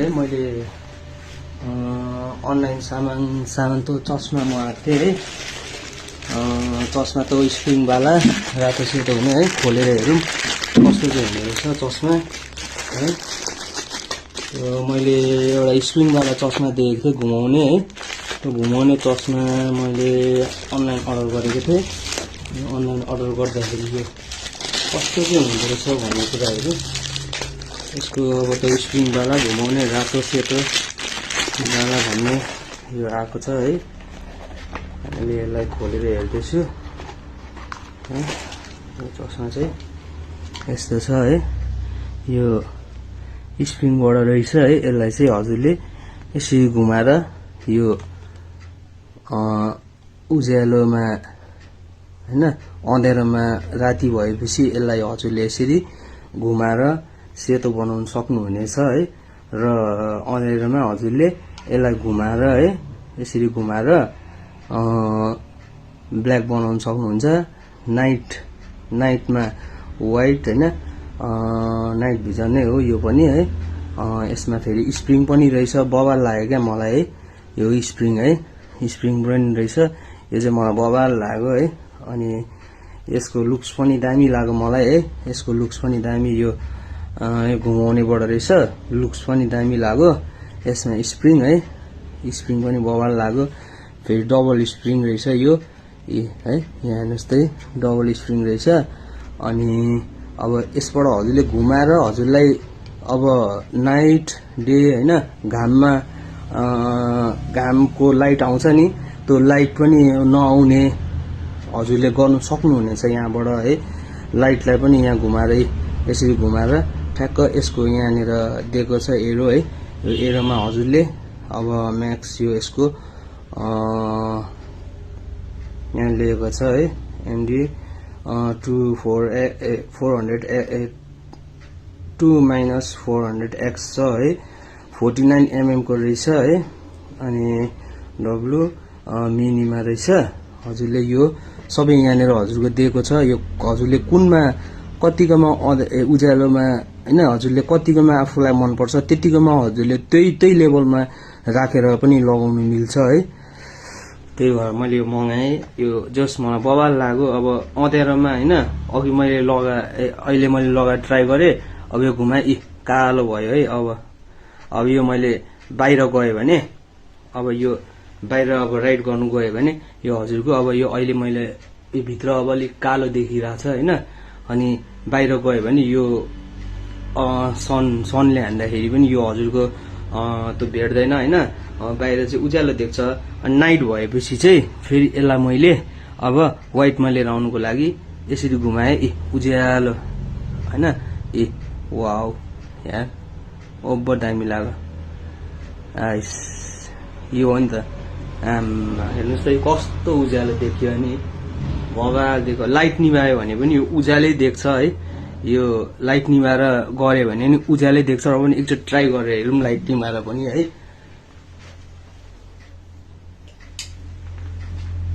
है मैले अनलाइन सामान त चस्मा मगाएको थिएँ है। चस्मा त स्प्रिङवाला रातो सेतो हुने है। खोलेर हेरौँ कस्तो चाहिँ हुने रहेछ चस्मा है। मैले एउटा स्प्रिङवाला चस्मा देखेको थिएँ घुमाउने है। त्यो घुमाउने चस्मा मैले अनलाइन अर्डर गरेको थिएँ। अनलाइन अर्डर गर्दाखेरि यो कस्तो चाहिँ हुँदो रहेछ भन्ने कुराहरू यसको अब त स्प्रिङवाला घुमाउने रातो सेतो वाला भन्ने यो आएको छ है। अहिले यसलाई खोलेर हेर्दैछु है। यो चस्मा चाहिँ यस्तो छ है। यो स्प्रिङबाट रहेछ है। यसलाई चाहिँ हजुरले यसरी घुमाएर यो उज्यालोमा हैन अँध्यारोमा राति भएपछि यसलाई हजुरले यसरी घुमाएर सेतो बनाउन सक्नुहुनेछ है। र अँध्यारोमा हजुरले यसलाई घुमाएर है यसरी घुमाएर ब्ल्याक बनाउन सक्नुहुन्छ। नाइटमा व्हाइट हैन नाइट भिजन नै हो यो पनि है। यसमा फेरि स्प्रिङ पनि रहेछ। बवाल लाग्यो क्या मलाई है यो स्प्रिङ है। स्प्रिङ पनि रहेछ। यो चाहिँ मलाई बवाल लाग्यो है। अनि यसको लुक्स पनि दामी लाग्यो मलाई है। यसको लुक्स पनि दामी यो घुमाउनेबाट रहेछ। लुक्स पनि दामी लाग्यो। यसमा स्प्रिङ है। स्प्रिङ पनि बवाल लाग्यो। फेरि डबल स्प्रिङ रहेछ यो है। यहाँ हेर्नुहोस् त डबल स्प्रिङ रहेछ। अनि अब यसबाट हजुरले घुमाएर हजुरलाई अब नाइट डे हैन घाममा घामको लाइट आउँछ नि त्यो लाइट पनि नआउने हजुरले गर्नु सक्नुहुनेछ यहाँबाट है। लाइटलाई पनि यहाँ घुमाएर यसरी घुमाएर ठ्याक्क यसको यहाँनिर दिएको छ एरो है। यो एरोमा हजुरले अब म्याक्स यो यसको यहाँ लेखेको छ है MD 2-400X छ है। 49 mm को रहेछ है। अनि W मिनीमा रहेछ। हजुरले यो सबै यहाँनिर हजुरको दिएको छ। यो हजुरले कुनमा कतिकोमा उज्यालोमा हैन हजुरले कतिकोमा आफूलाई मनपर्छ त्यतिकोमा हजुरले त्यही लेभलमा राखेर पनि लगाउनु मिल्छ है। त्यही भएर मैले यो मगाएँ। यो जस मलाई बवाल लाग्यो। अब अँध्यारोमा हैन अघि मैले अहिले मैले लगाएर ट्राई गरेँ। अब यो घुमाए कालो भयो है। अब यो मैले बाहिर गएँ भने अब यो बाहिर अब राइड गर्नु गयो भने यो हजुरको अब यो अहिले मैले यो भित्र अब अलिक कालो देखिरहेछ हैन। अनि बाहिर गयो भने यो सनले हान्दाखेरि पनि यो हजुरको त्यो भेट्दैन हैन। बाहिर चाहिँ उज्यालो देख्छ। अनि नाइट भएपछि चाहिँ फेरि यसलाई मैले अब व्हाइटमा लिएर आउनुको लागि यसरी घुमाएँ। उज्यालो हैन वाउ यार ओभर दामी लाग्यो। आइस यो हो नि त हेर्नुहोस् त कस्तो उज्यालो देखियो नि बवाल देखो। लाइट निभायो भने पनि यो उज्यालै देख्छ है। यो लाइट निभाएर गऱ्यो भने नि उज्यालै देख्छ। र पनि एकचोटि ट्राई गरेर हेरौँ लाइट निभाएर पनि है।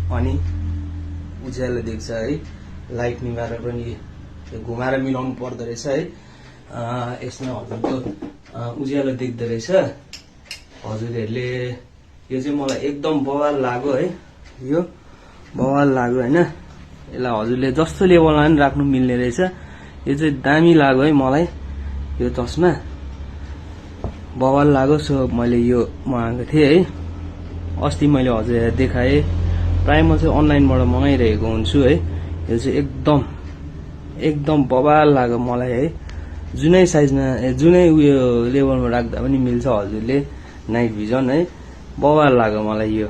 अनि उज्यालो देख्छ है। लाइट निभाएर पनि घुमाएर मिलाउनु पर्दो रहेछ है। यसमा हजुरको उज्यालो देख्दो रहेछ। हजुरहरूले यो चाहिँ मलाई एकदम बवाल लाग्यो है। यो बवाल लाग्यो हैन। यसलाई हजुरले जस्तो लेभलमा पनि राख्नु मिल्ने रहेछ। यो चाहिँ दामी लाग्यो है मलाई यो चस्मा बवाल लाग्यो। सो मैले यो मगाएको थिएँ है। अस्ति मैले हजुरलाई देखाएँ। प्राय म चाहिँ अनलाइनबाट मगाइरहेको हुन्छु है। यो चाहिँ एकदम बवाल लाग्यो मलाई है। जुनै साइजमा जुनै उयो लेभलमा राख्दा पनि मिल्छ हजुरले नाइट भिजन है। बवाल लाग्यो मलाई यो।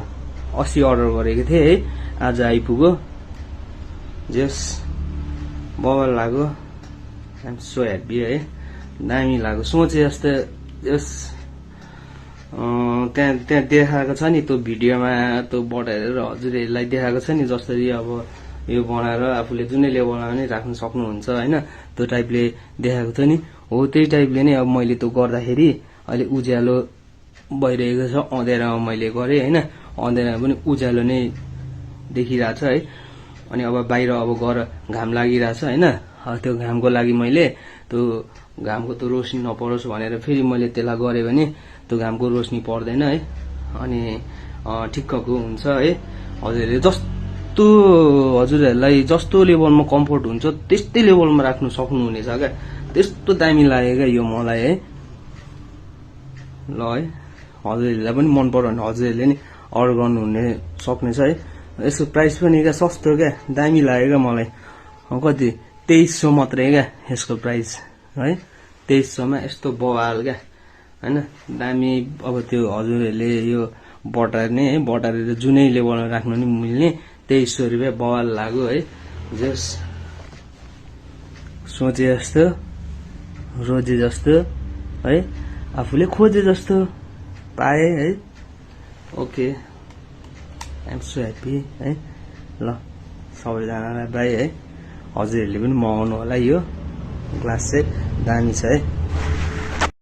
अस्ति अर्डर गरेको थिएँ है। आज आइपुग्यो। जस बवाल लाग्यो। आइ एम सो ह्याप्पी है। दामी लाग्यो। सोचे जस्तो यस त्यहाँ देखाएको छ नि त्यो भिडियोमा त्यो बढाएर हजुरहरूलाई देखाएको छ नि जसरी अब यो बनाएर आफूले जुनै लेभलमा पनि राख्न सक्नुहुन्छ हैन। त्यो टाइपले देखाएको थियो नि हो त्यही टाइपले नै अब मैले त्यो गर्दाखेरि अहिले उज्यालो भइरहेको छ। अँध्यारोमा मैले गरेँ हैन। अँध्यारोमा पनि उज्यालो नै देखिरहेछ है। अनि अब बाहिर अब गएर घाम लागिरहेछ हैन। त्यो घामको लागि मैले त्यो घामको त रोशनी नपरोस् भनेर फेरि मैले त्यसलाई गरेँ भने त्यो घामको रोशनी पर्दैन है, अनि ठिक्कको हुन्छ है। हजुरहरूले जस्तो हजुरहरूलाई जस्तो लेभलमा कम्फोर्ट हुन्छ त्यस्तै लेभलमा राख्नु सक्नुहुनेछ क्या। त्यस्तो दामी लाग्यो क्या यो मलाई है। ल है, हजुरहरूलाई पनि मन पर्यो भने हजुरहरूले नि अर्डर गर्नुहुने सक्नेछ है। यसको प्राइस पनि क्या सस्तो क्या, दामी लाग्यो क्या मलाई। कति 2300 मात्रै क्या यसको प्राइस है। 2300मा यस्तो बवाल क्या होइन, दामी। अब त्यो हजुरहरूले यो बटार्ने है, बटारेर जुनै लेभलमा राख्नु नि मिल्ने 2300 रुपियाँ बवाल लाग्यो है। जस सोचे जस्तो रोजे जस्तो है, आफूले खोजे जस्तो पाए है। Okay, I am so happy है। ल सबैजनालाई बाई है। हजुरहरूले पनि मगाउनु होला, यो ग्लास चाहिँ दामी छ है।